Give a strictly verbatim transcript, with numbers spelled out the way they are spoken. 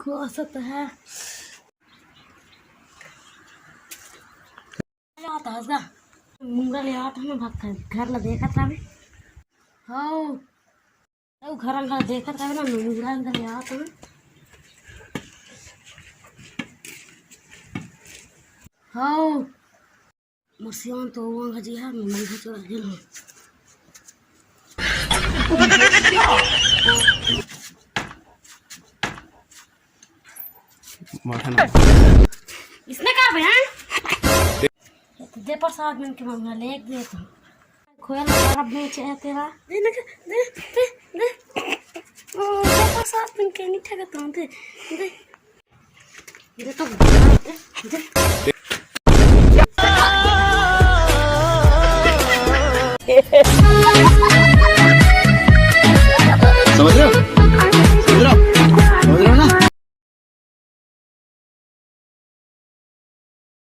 को असत है। ले आवत हस गा। मुंगरा ले आवत हस ना, भाग घर, घर ला देखत रहे। हौ। अउ घर ला देखत रहे ना, मुंगरा अंदर ले आवत हस। हौ। मोर सियान तो वो जी है, मैं मुंगरा चोरा गेल हूँ। इसने का बे, हैं? दे प्रसाद मन के मम्मी ले एक दे तो। खोया ना, अब बेचे है तेरा। दे ना, दे, दे, दे। ओ, दे प्रसाद मन के नहीं ठगत हूँ, दे, दे। दे तो, दे, दे।